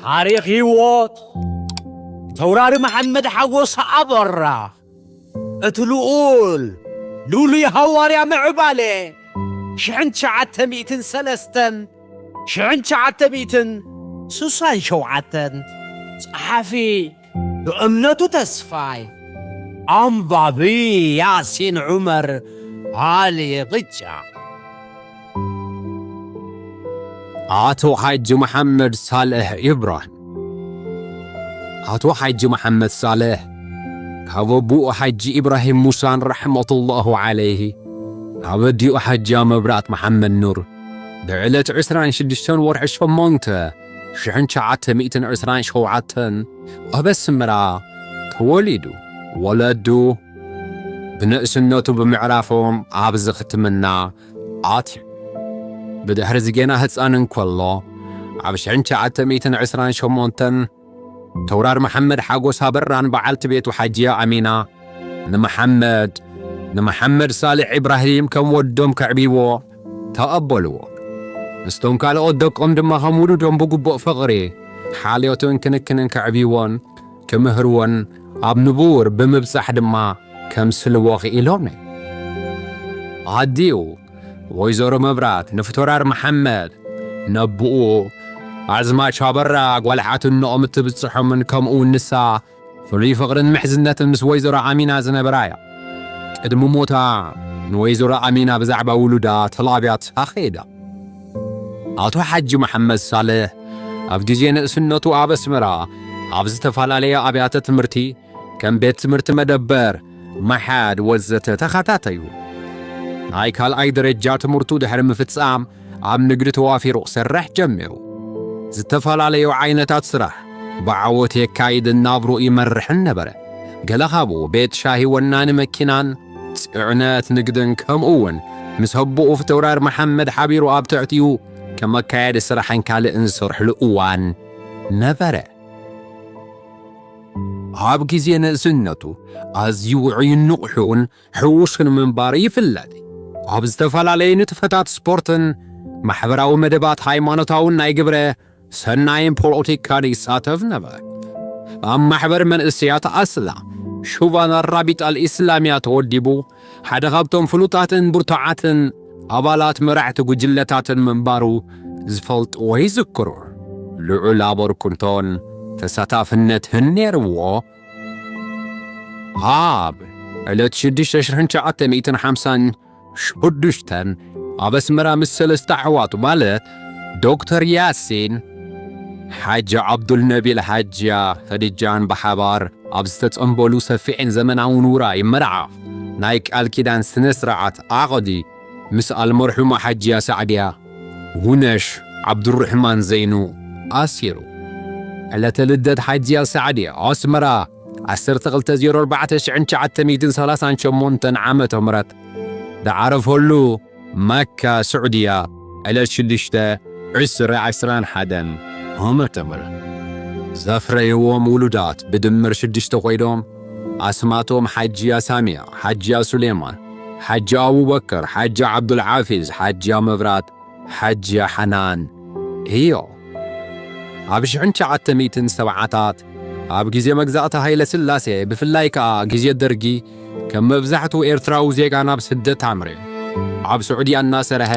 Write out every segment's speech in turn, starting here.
ታሪኽ ህይወት ተውራሪ መሓመድ ሓጎስ ኣበራ። እቲ ልኡል ልሉይ ሃዋርያ ምዕባለ ሽሕን ትሽዓተ ሚእትን ሰለስተን ሽሕን ትሽዓተ ሚእትን ስሳን ሸውዓተን። ጸሓፊ ብእምነቱ ተስፋይ። ኣንባቢ ያሲን ዑመር። ኣሊ ቅጫ። ኣቶ ሓጂ መሓመድ ሳልሕ ኢብራሂም። ኣቶ ሓጂ መሓመድ ሳልሕ ካብ ኣቦኡ ሓጂ ኢብራሂም ሙሳን ረሕመቱላሁ ዓለይሂ፣ ካብ ኣዲኡ ሓጂ መብራት መሓመድ ኑር፣ ብዕለት ዕስራን ሽዱሽተን ወርሒ ሸሞንተ ሽሕን ትሽዓተ ሚእትን ዕስራን ሸውዓተን ኣብ ኣስመራ ተወሊዱ። ወለዱ ብንእስነቱ ብምዕራፎም ኣብዚ ክትምና ኣትዩ። ብድሕሪ እዚ ጌና ህጻን እንከሎ፣ ኣብ ሽሕን ትሽዓተ ሚእትን ዕስራን ሸሞንተን ተውራር መሓመድ ሓጎስ ኣበራን በዓልቲ ቤቱ ሓጅያ ኣሚና ንመሓመድ፣ ንመሓመድ ሳልሕ ኢብራሂም ከም ወዶም ከዕብይዎ ተቐበልዎ። ምስቶም ካልኦት ደቆም ድማ ከም ውሉዶም ብግቡእ ፍቕሪ፣ ሓልዮትን ክንክንን ከዕብይዎን ክምህርዎን ኣብ ንቡር ብምብጻሕ ድማ ከምስልዎ ክኢሎም። ኣዲኡ ወይዘሮ መብራት ንፍቶራር መሓመድ፣ ነብኡ ኣዝማች ኣበራ ጓል ሓትንኦም እትብጽሖምን ከምኡ እውን ንሳ ፍሉይ ፍቕርን ምሕዝነትን ምስ ወይዘሮ ኣሚና ዝነበራ እያ። ቅድሚ ሞታ ንወይዘሮ ኣሚና ብዛዕባ ውሉዳ ተላብያታ ከይዳ። ኣቶ ሓጂ መሓመድ ሳልሕ ኣብ ግዜ ንእስነቱ ኣብ ኣስመራ ኣብ ዝተፈላለየ ኣብያተ ትምህርቲ ከም ቤት ትምህርቲ መደበር፣ መሓድ ወዘተ ተኸታተዩ። ናይ ካልኣይ ደረጃ ትምህርቱ ድሕሪ ምፍጻም ኣብ ንግዲ ተዋፊሩ ክሰርሕ ጀሚሩ። ዝተፈላለዩ ዓይነታት ስራሕ ብዓወት የካይድን ናብርኡ ይመርሕን ነበረ። ገለ ካብኡ ቤት ሻሂ ወናኒ መኪናን ጽዕነት ንግድን ከምኡ እውን ምስ ኣቦኡ ፍተውራር መሓመድ ሓቢሩ ኣብ ትሕቲኡ ከም መካየዲ ስራሕን ካልእን ዝሰርሕሉ እዋን ነበረ። ኣብ ግዜ ንእስነቱ ኣዝዩ ውዑይን ንቑሑን ሕዉስን ምንባሩ ይፍለጥ። ኣብ ዝተፈላለዩ ንጥፈታት ስፖርትን ማሕበራዊ መደባት ሃይማኖታውን ናይ ግብረ ሰናይን ፖለቲካን ይሳተፍ ነበረ። ኣብ ማሕበር መንእሰያት ኣስላ፣ ሹባን ኣራቢጣ ኣልኢስላሚያ ተወዲቡ ሓደ ካብቶም ፍሉጣትን ብርቱዓትን ኣባላት መራሕቲ ጉጅለታትን ምንባሩ ዝፈልጥዎ ይዝክሩ። ልዑል ኣበርክቶን ተሳታፍነትን ነይርዎ። ኣብ ዕለት ሽዱሽተ ሽሕን ትሽዓተ ሚእትን ሓምሳን ሽዱሽተን ኣብ ኣስመራ ምስ ሰለስተ ኣሕዋቱ ማለት ዶክተር ያሲን፣ ሓጂ ዓብዱልነቢል፣ ሓጅያ ኸዲጃን ብሓባር ኣብ ዝተጸንበሉ ሰፊሕን ዘመናውን ውራይ መርዓ ናይ ቃል ኪዳን ስነ ስርዓት ዓቕዲ ምስ ኣልመርሑማ ሓጅያ ሳዕድያ ውነሽ ዓብዱርሕማን ዘይኑ ኣሲሩ። ዕለተ ልደት ሓጅያ ሳዕድያ ኣስመራ ዓሰርተ ክልተ ዜሮ ኣርባዕተ ሽሕን ትሽዓተ ሚእትን ሰላሳን ሸሞንተን ዓመተ ምህረት ዝዓረፈሉ መካ ስዑድያ ዕለት ሽዱሽተ ዕስራ ዕስራን ሓደን ዓመተ ምህረት ዘፍረይዎም ውሉዳት ብድምር ሽዱሽተ ኮይኖም ኣስማቶም ሓጅያ ሳሚያ፣ ሓጅያ ሱሌማን፣ ሓጂ ኣቡበከር፣ ሓጂ ዓብዱልሓፊዝ፣ ሓጅያ መብራት፣ ሓጅያ ሓናን እዮ። ኣብ ሽሕን ትሽዓተ ሚእትን ሰብዓታት ኣብ ግዜ መግዛእቲ ሃይለ ስላሴ ብፍላይ ከኣ ግዜ ደርጊ ከም መብዛሕትኡ ኤርትራዊ ዜጋ ናብ ስደት ኣምርሑ። ኣብ ስዑድያ እናሰርሐ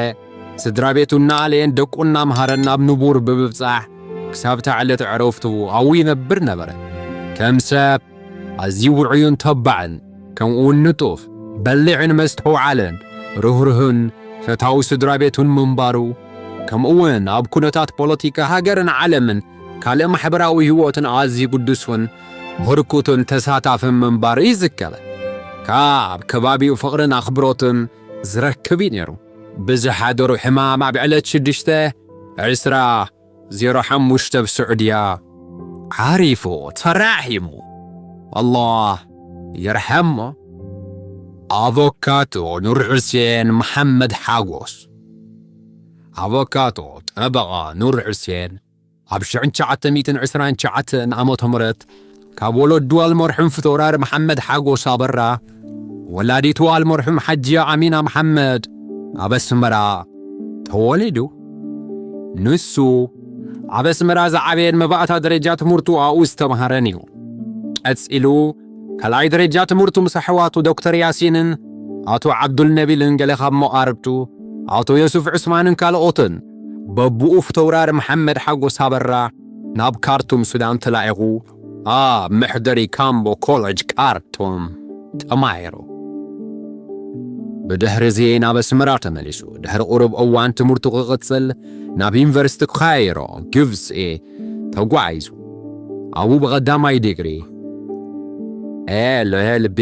ስድራ ቤቱ እናኣለየን ደቁ እናምሃረን ናብ ንቡር ብምብጻሕ ክሳብታ ዕለት ዕረፍቱ ኣብኡ ይነብር ነበረ። ከም ሰብ ኣዝዩ ውዑይን ተባዕን ከምኡውን ንጡፍ በሊዕን መስተውዓልን ርህሩህን ፈታዊ ስድራ ቤቱን ምንባሩ ከምኡውን ኣብ ኩነታት ፖለቲካ ሃገርን ዓለምን ካልእ ማሕበራዊ ህይወትን ኣዝዩ ግዱስን ህርኩትን ተሳታፍን ምንባሩ ይዝከር። ካብ ከባቢኡ ፍቕርን ኣኽብሮትን ዝረክብ እዩ ነይሩ። ብዝሓደሩ ሕማም ኣብ ዕለት ሽዱሽተ ዕስራ ዜሮ ሓሙሽተ ኣብ ስዑድያ ዓሪፉ ተራሒሙ። ኣላህ ይርሐሞ። ኣቮካቶ ኑር ሑሴን መሓመድ ሓጎስ። ኣቮካቶ ጠበቓ ኑር ሑሴን ኣብ ሽሕን ትሽዓተ ሚእትን ዕስራን ትሽዓተን ዓመተ ምህረት ካብ ወለዱ ኣልመርሑም ፍቶራር መሓመድ ሓጎስ ኣበራ፣ ወላዲቱ ኣልመርሑም ሓጅያ ኣሚና መሓመድ ኣብ ኣስመራ ተወሊዱ። ንሱ ኣብ ኣስመራ ዝዓበየን መባእታ ደረጃ ትምህርቱ ኣብኡ ዝተምሃረን እዩ። ቀጺሉ ካልኣይ ደረጃ ትምህርቱ ምስ ኣሕዋቱ ዶክተር ያሲንን ኣቶ ዓብዱል ነቢልን ገለ ካብ መቓርብቱ ኣቶ ዮሱፍ ዑስማንን ካልኦትን በብኡ ፊተውራሪ መሓመድ ሓጎስ ኣበራ ናብ ካርቱም ሱዳን ተላኢኹ ኣብ መሕደሪ ካምቦ ኮለጅ ካርቱም ተማሂሩ። ብድሕሪ እዚ ናብ ኣስመራ ተመሊሱ ድሕሪ ቁሩብ እዋን ትምህርቱ ክቕጽል ናብ ዩኒቨርሲቲ ካይሮ ግብጺ ተጓዒዙ ኣብኡ ብቐዳማይ ዲግሪ ኤል ኤል ቢ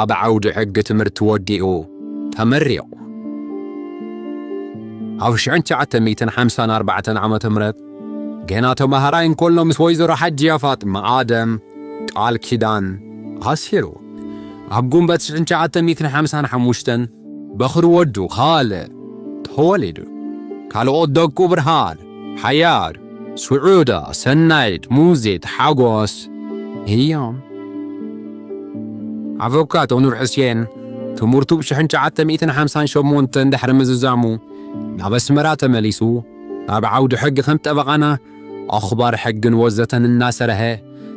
ኣብ ዓውዲ ሕጊ ትምህርቲ ወዲኡ ተመሪቑ። ኣብ ሽሕን ትሽዓተ ሚእትን ሓምሳን ኣርባዕተን ዓመተ ምህረት ገና ተማሃራይ እንከሎ ምስ ወይዘሮ ሓጅያ ፋጥማ ኣደም ቃል ኪዳን ኣሲሩ። ኣብ ጉንበት ሽሕን ትሽዓተ ሚእትን ሓምሳን ሓሙሽተን በኽሪ ወዱ ካልእ ተወሊዱ። ካልኦት ደቁ ብርሃን፣ ሓያር፣ ስዑዳ፣ ሰናይት፣ ሙዚት፣ ሓጎስ እዮም። ኣቮካቶ ኑር ሕሴን ትምህርቱ ብ ሽሕን ትሽዓተ ሚእትን ሓምሳን ሸሞንተን ድሕሪ ምዝዛሙ ናብ ኣስመራ ተመሊሱ ኣብ ዓውዲ ሕጊ ከም ጠበቓና ኣኽባር ሕግን ወዘተን እናሰርሐ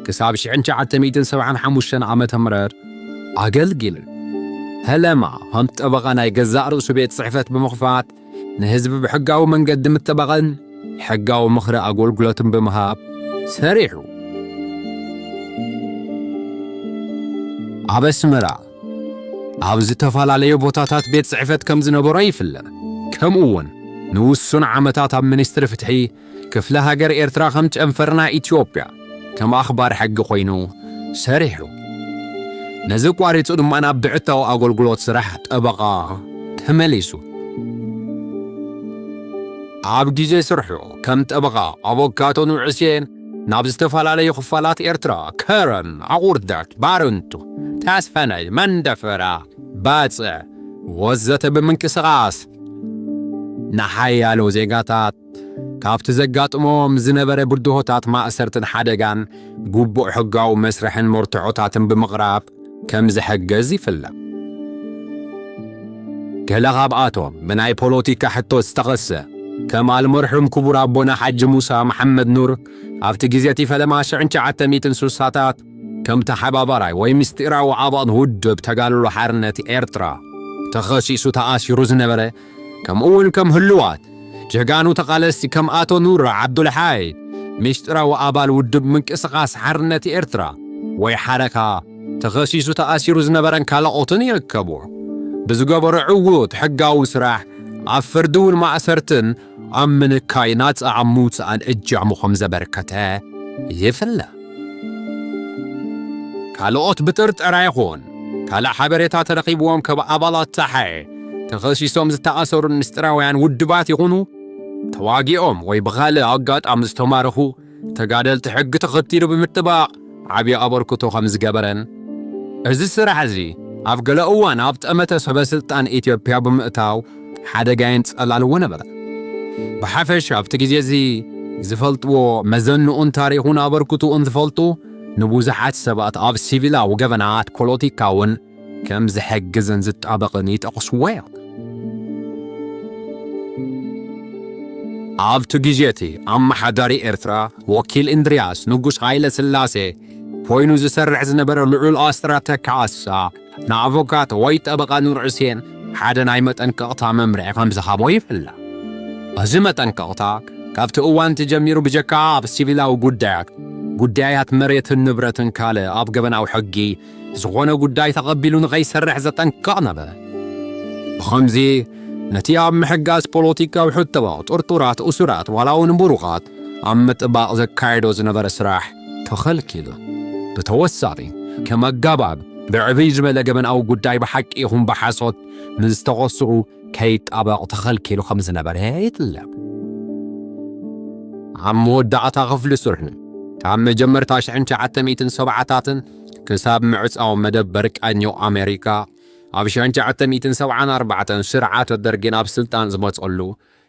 ክሳብ ሽሕን ትሽዓተ ሚእትን ሰብዓን ሓሙሽተን ዓመተ ምህረት ኣገልጊሉ። ፈለማ ከም ጠበቓ ናይ ገዛእ ርእሱ ቤት ጽሕፈት ብምኽፋት ንህዝቢ ብሕጋዊ መንገዲ ምጥባቕን ሕጋዊ ምኽሪ ኣገልግሎትን ብምሃብ ሰሪሑ። ኣብ ኣስመራ ኣብ ዝተፈላለዩ ቦታታት ቤት ጽሕፈት ከም ዝነበሮ ይፍለጥ። ከምኡ እውን ንውሱን ዓመታት ኣብ ሚኒስትሪ ፍትሒ ክፍለ ሃገር ኤርትራ ከም ጨንፈር ናይ ኢትዮጵያ ከም ኣኽባር ሕጊ ኮይኑ ሰሪሑ። ነዚ ቋሪጹ ድማ ናብ ብዕታዊ ኣገልግሎት ስራሕ ጠበቓ ተመሊሱ። ኣብ ግዜ ስርሑ ከም ጠበቓ ኣቮካቶ ንዑሴን ናብ ዝተፈላለዩ ክፋላት ኤርትራ፣ ከረን፣ ኣቑርደት፣ ባርንቱ፣ ተስፈነይ፣ መንደፈራ፣ ባጽዕ ወዘተ ብምንቅስቓስ ንሓያሎ ዜጋታት ካብቲ ዘጋጥሞም ዝነበረ ብድሆታት ማእሰርትን ሓደጋን ግቡእ ሕጋዊ መስርሕን መርትዖታትን ብምቕራብ ከም ዝሕገዝ ይፍለጥ። ገለ ካብኣቶም ብናይ ፖለቲካ ሕቶ ዝተኸሰ ከም ኣልመርሑም ክቡር ኣቦና ሓጂ ሙሳ መሓመድ ኑር ኣብቲ ግዜ እቲ ፈለማ ሽሕን ትሽዓተ ሚእትን ስሳታት ከም ተሓባባራይ ወይ ምስጢራዊ ኣባል ውድብ ተጋድሎ ሓርነት ኤርትራ ተኸሲሱ ተኣሲሩ ዝነበረ ከምኡ እውን ከም ህሉዋት ጀጋኑ ተቓለስቲ ከም ኣቶ ኑር ዓብዱልሓይ ምስጢራዊ ኣባል ውድብ ምንቅስቓስ ሓርነት ኤርትራ ወይ ሓረካ ተኸሲሱ ተኣሲሩ ዝነበረን ካልኦትን ይርከቡ። ብዝገበሮ ዕዉት ሕጋዊ ስራሕ ኣብ ፍርዲ እውን ማእሰርትን ኣብ ምንካይ ናጻ ኣብ ምውጻእን እጃሙ ከም ዘበርከተ ይፍለ። ካልኦት ብጥርጠራ ይኹን ካልእ ሓበሬታ ተረኺብዎም ካብ ኣባላት ጸሓይ ተኸሲሶም ዝተኣሰሩን ምስጢራውያን ውድባት ይኹኑ ተዋጊኦም ወይ ብኻልእ ኣጋጣሚ ዝተማረኹ ተጋደልቲ ሕጊ ተኸቲሉ ብምጥባቕ ዓብዪ ኣበርክቶ ከም ዝገበረን እዚ ስራሕ እዚ ኣብ ገለ እዋን ኣብ ጠመተ ሰበ ስልጣን ኢትዮጵያ ብምእታው ሓደጋይን ጸላልዎ ነበረ። ብሓፈሻ ኣብቲ ግዜ እዚ ዝፈልጥዎ መዘንኡን ታሪኹን ኣበርክትኡን ዝፈልጡ ንብዙሓት ሰባት ኣብ ሲቪላዊ ገበናት ፖለቲካውን ከም ዝሕግዝን ዝጣበቕን ይጠቕስዎ እዮም። ኣብቲ ግዜ እቲ ኣመሓዳሪ ኤርትራ ወኪል እንድርያስ ንጉስ ሃይለ ስላሴ ኮይኑ ዝሰርሕ ዝነበረ ልዑል ኣስራተ ካሳ ንኣቮካቶ ወይ ጠበቓ ኑር ሑሴን ሓደ ናይ መጠንቀቕታ መምርሒ ከም ዝሃቦ ይፍለጥ። እዚ መጠንቀቕታ ካብቲ እዋን እቲ ጀሚሩ ብጀካ ኣብ ሲቪላዊ ጉዳያት፣ ጉዳያት መሬትን ንብረትን ካልእ ኣብ ገበናዊ ሕጊ ዝኾነ ጉዳይ ተቐቢሉ ንኸይሰርሕ ዘጠንቅቕ ነበረ። ብኸምዚ ነቲ ኣብ ምሕጋዝ ፖለቲካዊ ሕቶ ጥርጡራት፣ እሱራት ዋላ እውን ምሩቓት ኣብ ምጥባቕ ዘካየዶ ዝነበረ ስራሕ ተኸልኪሉ። ብተወሳኺ ከም ኣጋባብ ብዕብይ ዝበለ ገበናዊ ጉዳይ ብሓቂ ይኹን ብሓሶት ንዝተኸስኡ ከይጣበቕ ተኸልኪሉ ከም ዝነበረ ይጥለቕ። ኣብ መወዳእታ ክፍሊ ስርሑ ካብ መጀመርታ ሽሕን ትሽዓተ ሚእትን ሰብዓታትን ክሳብ ምዕጻው መደበር ቀኞ ኣሜሪካ ኣብ ሽሕን ትሽዓተ ሚእትን ሰብዓን ኣርባዕተን ስርዓተ ደርጊ ናብ ስልጣን ዝመጸሉ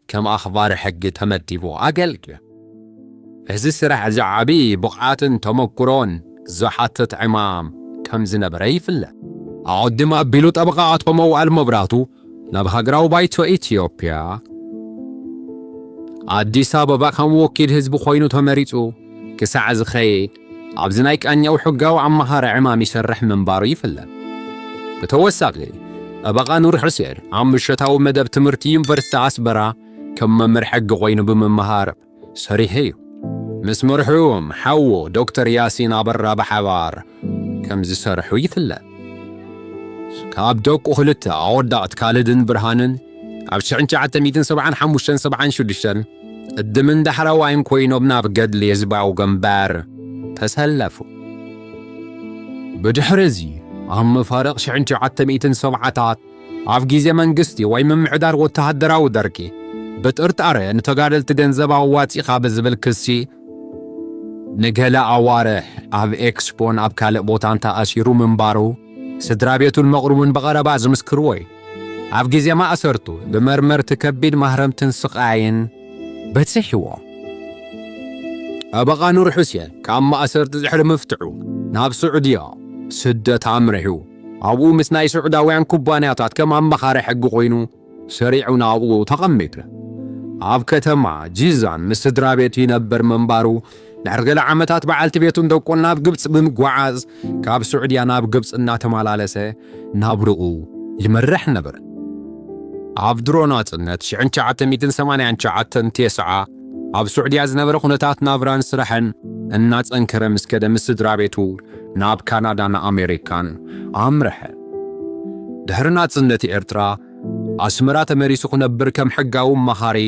ከም ኣኽባሪ ሕጊ ተመዲቡ ኣገልግል። እዚ ስራሕ እዚ ዓቢ ብቕዓትን ተመኩሮን ዝሓትት ዕማም ከም ዝነበረ ይፍለጥ። ኣቐድም ኣቢሉ ጠበቓ ኣቶ መዋእል መብራቱ ናብ ሃገራዊ ባይቶ ኢትዮጵያ ኣዲስ ኣበባ ከም ወኪል ህዝቢ ኮይኑ ተመሪጹ ክሳዕ ዝኸይድ ኣብዚ ናይ ቃኛው ሕጋዊ ኣመኻሪ ዕማም ይሰርሕ ምንባሩ ይፍለጥ። ብተወሳኺ፣ ጠበቓ ኑር ሑሴን ኣብ ምሸታዊ መደብ ትምህርቲ ዩኒቨርሲቲ ኣስመራ ከም መምህር ሕጊ ኮይኑ ብምምሃር ሰሪሑ እዩ። ምስ መርሑም ሓዉ ዶክተር ያሲን ኣበራ ብሓባር ከም ዝሰርሑ ይፍለጥ። ካብ ደቁ ክልተ ኣወዳት ካልድን ብርሃንን ኣብ ሽሕን ትሽዓተ ሚእትን ሰብዓን ሓሙሽተን ሰብዓን ሽዱሽተን ቅድምን ዳሕረዋይን ኮይኖም ናብ ገድሊ ህዝባዊ ግንባር ተሰለፉ። ብድሕሪ እዚ ኣብ መፋርቕ ሽሕን ትሽዓተ ሚእትን ሰብዓታት ኣብ ግዜ መንግስቲ ወይ ምምዕዳር ወተሃደራዊ ደርጊ ብጥርጣረ ንተጋደልቲ ገንዘብ ኣዋጺኻ ብዝብል ክሲ ንገለ ኣዋርሕ ኣብ ኤክስፖን ኣብ ካልእ ቦታን ተኣሲሩ ምንባሩ ስድራ ቤቱን መቕርቡን ብቐረባ ዝምስክርዎ እዩ። ኣብ ግዜ ማእሰርቱ ብመርመርቲ ከቢድ ማህረምትን ስቓይን በጺሕዎ። ጠበቓ ኑር ሑሴን ካብ ማእሰርቲ ድሕሪ ምፍትሑ ናብ ስዑድያ ስደት ኣምሪሑ ኣብኡ ምስ ናይ ስዑዳውያን ኩባንያታት ከም ኣማኻሪ ሕጊ ኮይኑ ሰሪዑ ናብኡ ተቐሚጡ። ኣብ ከተማ ጂዛን ምስ ስድራ ቤቱ ይነብር ምንባሩ ድሕሪ ገለ ዓመታት በዓልቲ ቤቱን ደቁን ናብ ግብጺ ብምጓዓዝ ካብ ስዑድያ ናብ ግብጺ እናተመላለሰ ናብርኡ ይመርሕ ነበረ። ኣብ ድሮ ናጽነት ሽሕን ትሽዓተ ሚእትን ሰማንያን ትሽዓተን ተስዓ ኣብ ስዑድያ ዝነበረ ኩነታት ናብራን ስራሕን እናጸንከረ ምስ ከደ ምስ ስድራ ቤቱ ናብ ካናዳን ኣሜሪካን ኣምርሐ። ድሕሪ ናጽነት ኤርትራ ኣስመራ ተመሪሱ ክነብር ከም ሕጋዊ ኣማኻሪ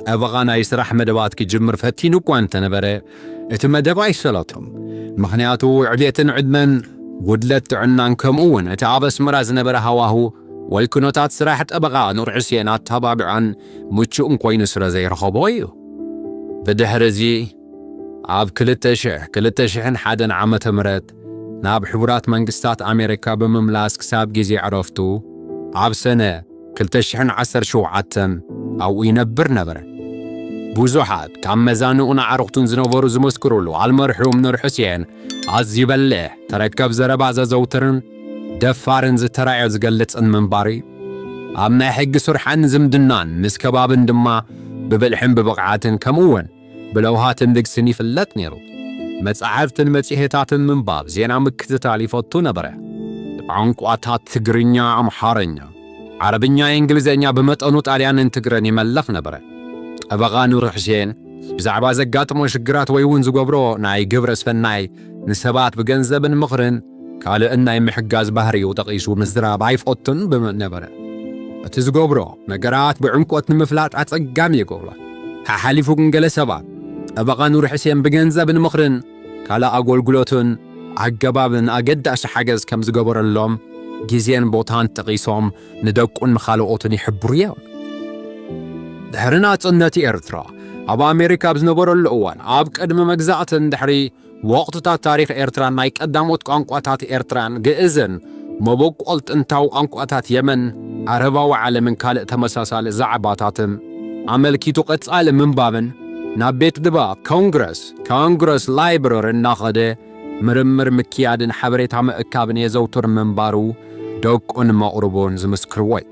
ጠበቓ ናይ ስራሕ መደባት ክጅምር ፈቲኑ እኳ እንተነበረ እቲ መደብ ኣይሰለቶም። ምኽንያቱ ዕቤትን ዕድመን ጉድለት ጥዕናን ከምኡ እውን እቲ ኣብ ኣስመራ ዝነበረ ሃዋሁ ወይ ኩነታት ስራሕ ጠበቓ ኑር ሑሴን ኣተባብዓን ምቹእን ኮይኑ ስለ ዘይረኸቦ እዩ። ብድሕሪ እዚ ኣብ ክልተ ሽሕ ክልተ ሽሕን ሓደን ዓመተ ምህረት ናብ ሕቡራት መንግስታት ኣሜሪካ ብምምላስ ክሳብ ግዜ ዕረፍቱ ኣብ ሰነ ክልተ ሽሕን ዓሰርተ ሸውዓተን ኣብኡ ይነብር ነበረ። ብዙሓት ካብ መዛንኡን ኣዕሩኽቱን ዝነበሩ ዝመስክሩሉ ኣልመርሑም ኑር ሑሴን ኣዝዩ በሊሕ ተረከብ ዘረባ ዘዘውትርን ደፋርን ዝተራእዮ ዝገልጽን ምንባሩ እዩ። ኣብ ናይ ሕጊ ስርሓን ዝምድናን ምስ ከባብን ድማ ብብልሕን ብብቕዓትን ከምኡ እውን ብለውሃትን ልግስን ይፍለጥ ነይሩ። መጻሕፍትን መጽሔታትን ምንባብ፣ ዜና ምክትታል ይፈቱ ነበረ። ቋንቋታት ትግርኛ፣ ኣምሓርኛ፣ ዓረብኛ፣ እንግሊዝኛ፣ ብመጠኑ ጣልያንን ትግረን ይመልኽ ነበረ። ጠበቓ ኑር ሑሴን ብዛዕባ ዘጋጥሞ ሽግራት ወይ እውን ዝገብሮ ናይ ግብረ ሰናይ ንሰባት ብገንዘብን ምኽርን ካልእን ናይ ምሕጋዝ ባህሪኡ ጠቒሱ ምዝራብ ኣይፈቱን ብም-፣ ነበረ። እቲ ዝገብሮ ነገራት ብዕምቆት ንምፍላጥ ኣጸጋሚ ይገብሮ። ሓሓሊፉ ግን ገለ ሰባት ጠበቓ ኑር ሑሴን ብገንዘብን ምኽርን ካልእ ኣገልግሎትን ኣገባብን ኣገዳሲ ሓገዝ ከም ዝገበረሎም ግዜን ቦታን ጠቒሶም ንደቁን ንኻልኦትን ይሕብሩ እዮም። ድሕሪ ናጽነት ኤርትራ ኣብ ኣሜሪካ ኣብ ዝነበረሉ እዋን ኣብ ቅድሚ መግዛእትን ድሕሪ ወቕትታት ታሪኽ ኤርትራን ናይ ቀዳሞት ቋንቋታት ኤርትራን ግእዝን መበቆል ጥንታዊ ቋንቋታት የመን፣ ዓረባዊ ዓለምን ካልእ ተመሳሳሊ ዛዕባታትን ኣመልኪቱ ቀጻሊ ምንባብን ናብ ቤት ንባብ ኮንግረስ፣ ኮንግረስ ላይብረሪ እናኸደ ምርምር ምክያድን ሓበሬታ ምእካብን የዘውትር ምንባሩ ደቁን መቕርቡን ዝምስክርዎ እዩ።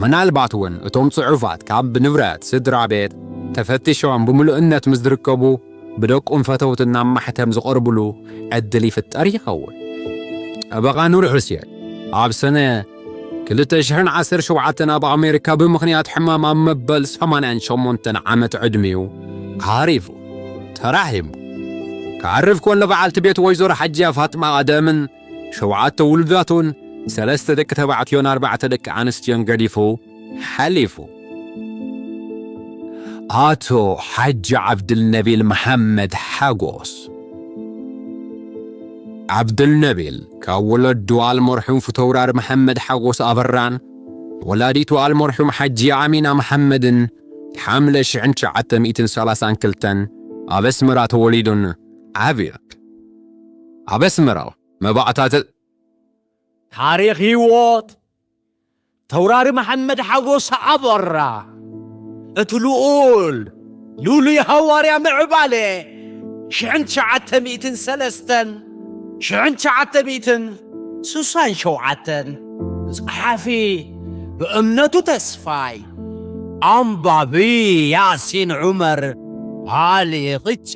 ምናልባት እውን እቶም ጽሑፋት ካብ ንብረት ስድራ ቤት ተፈቲሾም ብምሉእነት ምስ ዝርከቡ ብደቁን ፈተውትን ናብ ማሕተም ዝቐርብሉ ዕድል ይፍጠር ይኸውን። ጠበቓ ኑር ሑሴን ኣብ ሰነ ክልተ ሽሕን ዓሰርተ ሸውዓተን ኣብ ኣሜሪካ ብምኽንያት ሕማም ኣብ መበል ሰማንያን ሸሞንተን ዓመት ዕድሚኡ ዓሪፉ ተራሒሙ። ክዓርፍ ከሎ በዓልቲ ቤት ወይዘሮ ሓጅያ ፋጥማ ኣደምን ሸውዓተ ውሉዳቱን ሰለስተ ደቂ ተባዕትዮን ኣርባዕተ ደቂ ኣንስትዮን ገዲፉ ሓሊፉ። ኣቶ ሓጂ ዓብድልነቢል መሓመድ ሓጎስ። ዓብድልነቢል ካብ ወለዱ ኣልመርሑም ፊተውራሪ መሓመድ ሓጎስ ኣበራን ወላዲቱ ኣልመርሑም ሓጂ ኣሚና መሓመድን ሓምለ ሽሕን ትሽዓተ ሚእትን ሰላሳን ክልተን ኣብ ኣስመራ ተወሊዱን ዓብዩ። ኣብ ኣስመራ መባእታት ታሪኽ ህይወት ተውራሪ መሓመድ ሓጎስ ኣበራ፣ እቲ ልኡል ልኡሉይ ሃዋርያ ምዕባለ ሽሕን ትሽዓተ ሚእትን ሰለስተን ሽሕን ትሽዓተ ሚእትን ስሳን ሸውዓተን፣ ጸሓፊ ብእምነቱ ተስፋይ፣ ኣንባቢ ያሲን ዑመር፣ ኣሊ ቕጫ።